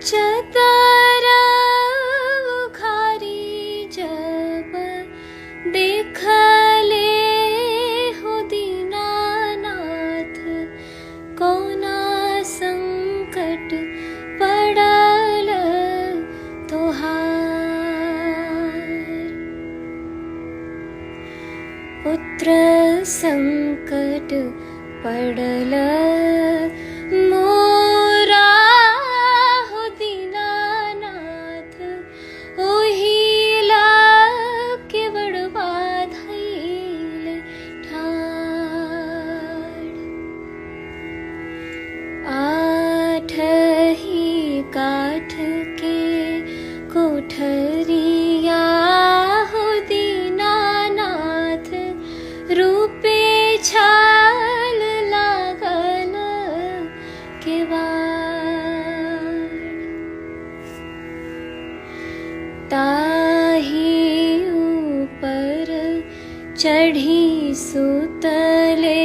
चदर उघारी जब देखले हो दीनानाथ, कोना संकट पड़ल तोहार। पुत्र संकट पड़ल मोरा हो दीनानाथ, ओहिला के बड़वा धैल ठाड़। आठ ही काठ के कोठरिया हो दीनानाथ, रूपे छाल लागल केवाड़। ताही ऊपर चढ़ी सुतले